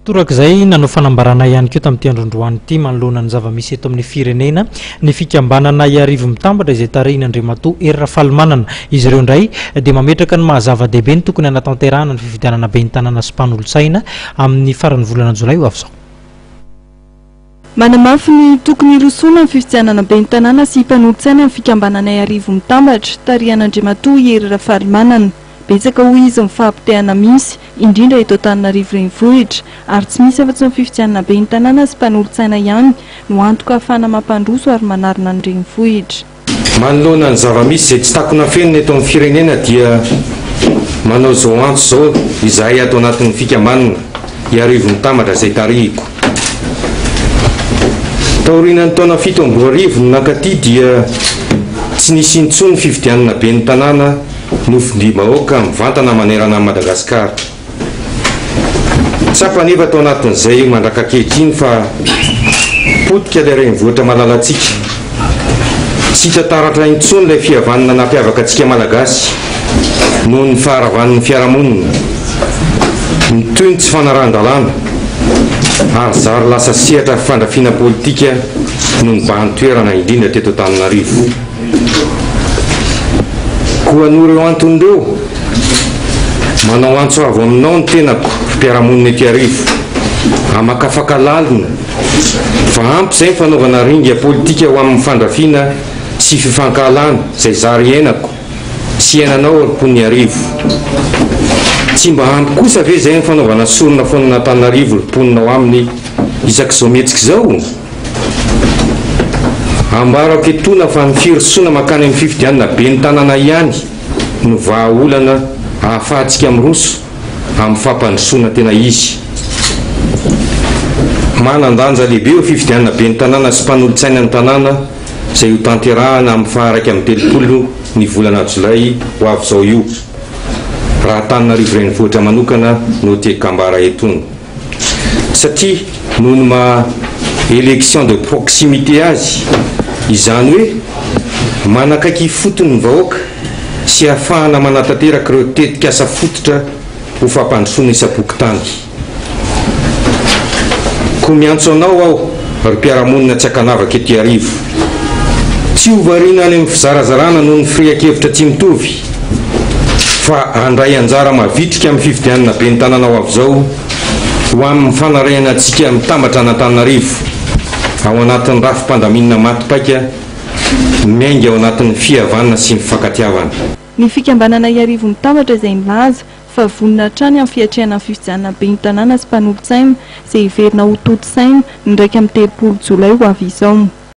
Torak'izay, nanao fanambarana ihany koa tamin'ity androndroany ity manoloana ny zava-misy eto amin'ny firenena ny fikambanana Iarivo Mitambatra izay tarihin'Andriamatoa Hery Rafalimanana. Izy ireo indray dia mametraka ny maha zava-dehibe ny tokony hanatanterahana ny fifidianana ben'ny tanàna sy mpanolotsaina amin'ny faran'ny volana jolay ho avy izao. Manamafy ny tokony hirosoana amin'ny fifidianana ben'ny tanàna sy mpanolotsaina ny fikambanana Iarivo Mitambatra, tarihan'Andriamatoa Hery Rafalimanana. Betsaka hoy izy ny fahapotehana misy, indrindra eto Antananarivo Renivohitra, ary tsy misy afa-tsy ny fifidianana ben'ny tanàna sy mpanolotsaina ihany no antoka ahafahana mampandroso ary manarina ny renivohitra. Manoloana ny zava-misy izay tsy takona afenina eto amin'ny firenena dia manao izao antso izao izahay ato anatin'ny fikambanana Iarivo Mitambatra izay tarihiko. Taorianan'ny taona 2007 no nankaty dia tsy nisy intsony fifidianana ben'ny tanàna nofidìm-bahoaka mivantana manerana an'i Madagasikara. Tsapa anefa tao anatin'izay mandrak'ankehitriny fa potika ilay renivohitra malalantsika. Tsy hita taratra intsony ilay fihavanana nampiavaka antsika Malagasy noho ny faharavan'ny fiarahamonina. Mitohy ny tsy fanarahan-dalàna ary zary lasa sehatra fifandrafiana politika no nibahan-toerana indrindra teto Antananarivo. Koa noho ireo antony ireo, manao antso avo aminao ny tenako, ry mpiara-monina eto Iarivo, hamakafaka lalina fa ampy izay ny fanaovana ringa politika ho amin'ny fandrafiana sy fifankahalana izay zary iainako sy iainanao ry mponin'Iarivo. Tsy mba ampy kosa ve izay ny fanaovana sorona foanan'Antananarivo ry mponina ao aminy isak'izao mihetsika izao? Ambarako etoana fa ny firosoana mankany amin'ny fifidianana ben'ny tanàna ihany no vahaolana ahafahantsika miroso amin'ny fampandrosoana tena izy. Manan-danja lehibe io fifidianana ben'ny tanàna sy mpanolotsaina ny tanàna izay hotanterahana amin'ny faha 31 ny volana jolay ho avy izao io, raha Antananarivo Renivohitra manokana no tian-kambara etoana. Satria noho ny maha élection de proximité azy, izany hoe manakaiky ifotony ny vahoaka sy ahafahana manatanteraka ireo tetikasa fototra ho fampandrosoana isam-pokontany. Koa miantso anao aho ry mpiara-monina tsy ankanavaka eto Iarivo, tsy ho variana any amin'ny fizarazarana noho ny firehan-kevitra tsy mitovy, fa handray anjara mavitrika amin'ny fifidianana ben'ny tanàna ho avy izao ho amin'ny fanarahana antsika mitambatra an'Antananarivo ao anatin'ny rafi-pandaminana maty paika miainga ao anatin'ny fihavanana sy ny fifankatiavana. Ny fikambanana Iarivo Mitambatra izay nilaza fa vonona hatrany amin'ny fiatrehana ny fifidianana ben'ny tanàna sy mpanolotsaina izay heverina ho tontosaina ny 31 jolay ho avy izao.